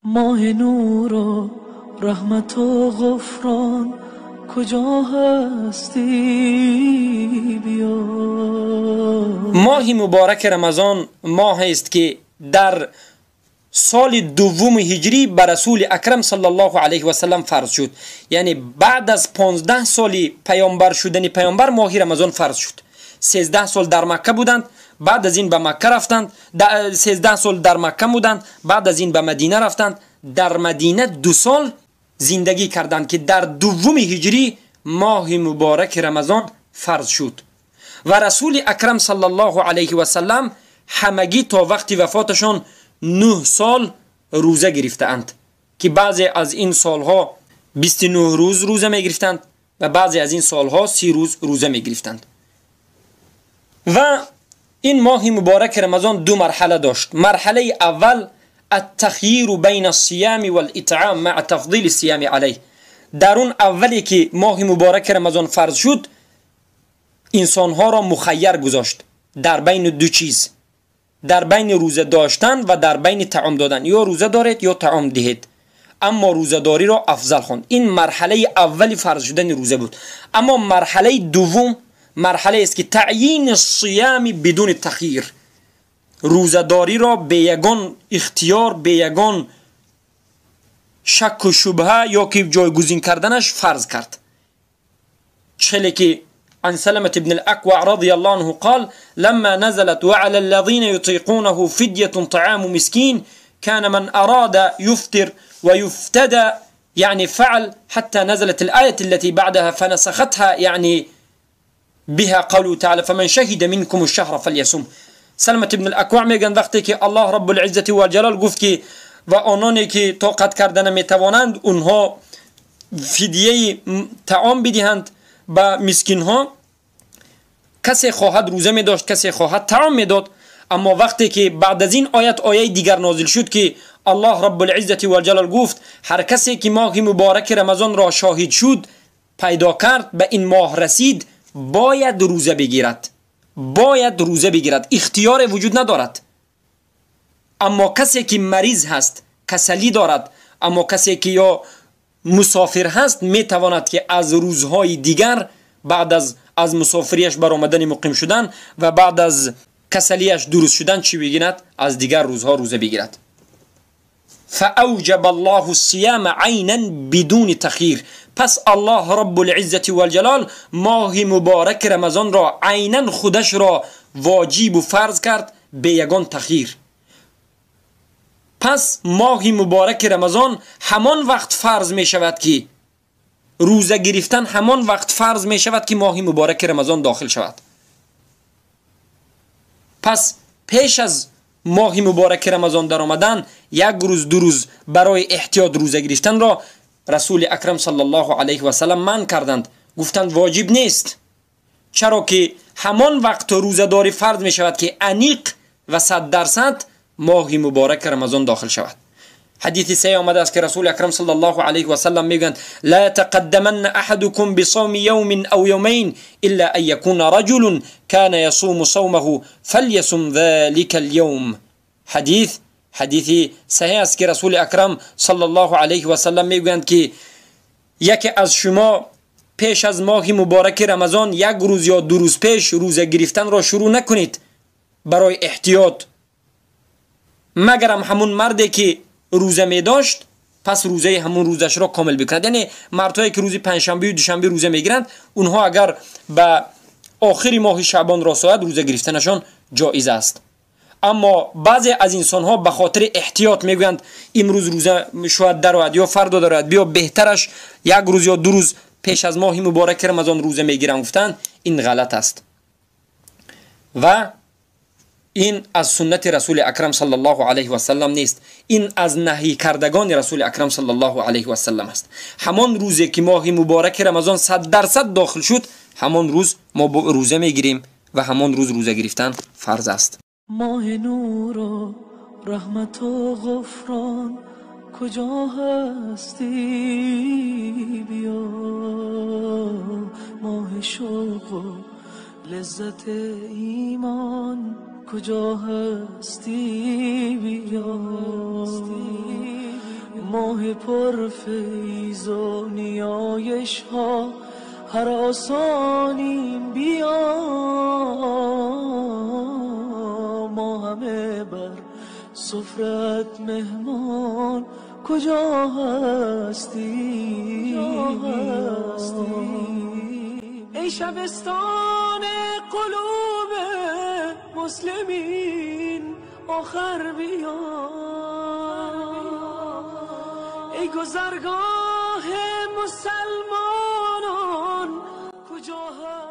Моҳи нуру раҳмату ғуфрон куҷо ҳастӣ биё. Моҳи муборак Рамазон моҳест ки дар соли дуввуми ҳиҷрӣ ба Расули Акрам саллаллоҳу алайҳи васаллам фарз шуд. Яъне баъд аз 15 соли паёмбар шудани паёмбар моҳи Рамазон фарз шуд. 13 сол дар Макка буданд, баъд аз ин ба Макка рафтанд, 13 сол дар Макка буданд, баъд аз ин ба Мадина рафтанд. Дар Мадина 2 сол зиндагӣ карданд ки дар дуввуми ҳиҷрӣ моҳи мубораки Рамазон фарз шуд. Ва Расули Акрам саллаллоҳу алайҳи васаллам ҳамагӣ то вақти вафоташон 9 сол рӯза гирифтаанд ки баъзе аз ин солҳо 29 рӯз рӯза мегирифтанд ва баъзе аз ин солҳо 30 рӯз рӯза мегирифтанд. Ва ин моҳи мубораки Рамазон ду марҳала дошт. Марҳалаи аввал التخيير بين الصيام والإطعام مع تفضيل الصيام عليه. در اون اولی که ماه مبارک رمضان فرض شد انسانها را مخیر گذاشت در بین دو چیز، در بین روزه داشتن و در بین طعام دادن، یا روزه دارید یا طعام دهید، اما روزه داری را افضل خواند. این مرحله اولی فرض شدن روزه بود. اما مرحله دوم مرحله است که تعیین الصيام بدون تخییر، روزه‌داری را به یگان اختیار، به یگان شک و شبهه یا که جایگزین کردنش فرض کرد. چه که عن سلمة بن الأكوع رضي الله عنه قال لما نزلت وعلى الذين يطيقونه فدية طعام مسكين كان من أراد يفطر ويفتدى يعني فعل حتى نزلت الآية التي بعدها فنسختها يعني بها قوله تعالى فمن شهد منكم الشهر فليصم. سلمة بن الأكوع میگن وقتی که الله رب العزة والجلال گفت که و آنانی که طاقت کردن میتوانند اونها فدیه طعام بدهند به مسکین ها، کسی خواهد روزه می داشت، کسی خواهد طعام می داد. اما وقتی که بعد از این آیت آیه دیگر نازل شد که الله رب العزة والجلال گفت هر کسی که ماه مبارک رمضان را شاهد شد، پیدا کرد، به این ماه رسید، باید روزه بگیرد، باید روزه بگیرد، اختیار وجود ندارد. اما کسی که مریض هست، کسلی دارد، اما کسی که یا مسافر هست، میتواند که از روزهای دیگر بعد از مسافریش برآمدن مقیم شدن و بعد از کسلیش درست شدن چی بگیرد؟ از دیگر روزها روزه بگیرد. فأوجب الله الصيام عینا بدون تخییر. پس الله رب العزة والجلال ماه مبارک رمضان را عینا خودش را واجب و فرض کرد به یگان تخییر. پس ماه مبارک رمضان همان وقت فرض می شود که روزه گرفتن همان وقت فرض می شود که ماه مبارک رمضان داخل شود. پس پیش از ماه مبارک رمضان در آمدن یک روز دو روز برای احتیاط روزه گرفتن را رسول اکرم صلی الله علیه و سلم منع کردند، گفتند واجب نیست، چرا که همان وقت روزه داری فرض می شود که انیق و 100% ماه مبارک رمضان داخل شود. حدیث صحیح آمده است که رسول اکرم صلی الله علیه و سلم میگویند لا يتقدمن احدكم بصوم يوم او يومين الا ان يكون رجل كان يصوم صومه فليصم ذلك اليوم. حدیث صحیح است که رسول اکرم صلی الله علیه و سلم میگویند که یکی از شما پیش از ماه مبارک رمضان یک روز یا دو روز پیش روزه گرفتن را شروع نکنید برای احتیاط، مگرم همون مردی که روزه می داشت پس روزه همون روزش را کامل بکند. یعنی مردهایی که روز پنجشنبه و دوشنبه روزه میگیرند، اونها اگر به آخر ماه شعبان را ساعت روزه گرفتنشان جایز است. اما بعضی از انسان ها به خاطر احتیاط میگویند امروز روزه شاید درآید یا فردا درآید، بیا بهترش یک روز یا دو روز پیش از ماه مبارک رمضان روزه میگیرم، گفتند این غلط است و این از سنت رسول اکرم صلی الله علیه و سلم نیست، این از نهی کردگان رسول اکرم صلی الله علیه و سلم است. همان روزی که ماه مبارک رمضان 100% داخل شد، همان روز ما روزه میگیریم و همان روز روزه گرفتن فرض است. ماه نور و رحمت و غفران کجا هستی بیا، ماه شوق و لذت ایمان کجا هستی بیا. ماه پرفیض و نیایش ها هراسانیم بیا، ما همه بر سفرت مهمان کجا هستی؟ ای شبستان قلوب مسلمین آخر بیا، ای گذرگاه مسلمانان کجا هستی؟